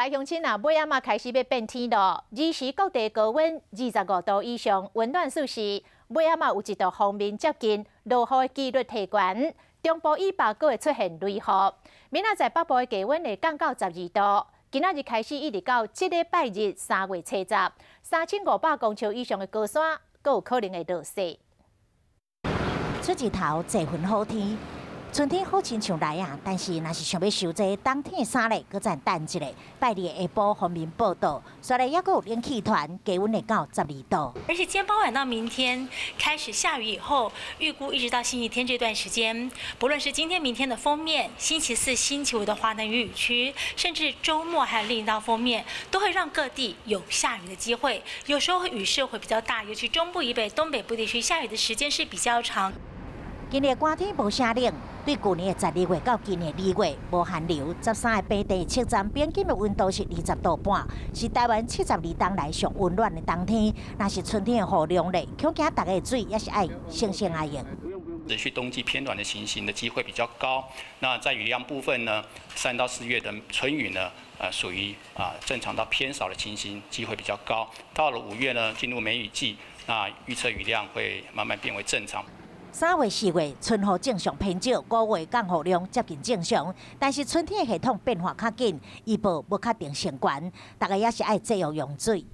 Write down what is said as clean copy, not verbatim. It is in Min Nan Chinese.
鄉親啊，尾仔嘛開始欲變天囉。爾時各地高溫25度以上，溫暖舒適。尾仔嘛有一道鋒面接近，落雨的幾率提懸。中部以北閣會出現雷雨。明仔載北部的低溫會降到12度。今仔日開始一直到這禮拜日3月初十，3500公尺以上的高山，閣有可能會落雪。出日頭，這份好天。春天好親像來啊，但是若是想欲收這冬天的衫咧，閣再等一下。拜二下晡鋒面報到，煞來猶閣有冷氣團，低溫會到12度。而且今天傍晚到明天開始下雨以後，預估一直到星期天這段時間，不論是今天、明天的鋒面，星期四、星期五的華南雨區，甚至週末還有另一道鋒面，都會讓各地有下雨的機會。有時候雨勢會比較大，尤其中部以北、東北部地區下雨的時間是比較長。今年寒天無啥冷，對舊年的12月到今年2月無寒流，13個平地測站平均的溫度是20度半，是台灣72冬來上溫暖的冬天。若是春天的雨量咧，恐驚大家的水也是愛省省來用。持續冬季偏暖的情形的機會比較高。那在雨量部分呢，3到4月的春雨呢，屬於正常到偏少的情形，機會比較高。到了5月呢，進入梅雨季，那預測雨量會慢慢變為正常。3月、4月春雨正常偏少，5月降雨量接近正常，但是春天的系統變化較緊，預報無確定性懸，大家也是愛節約用水。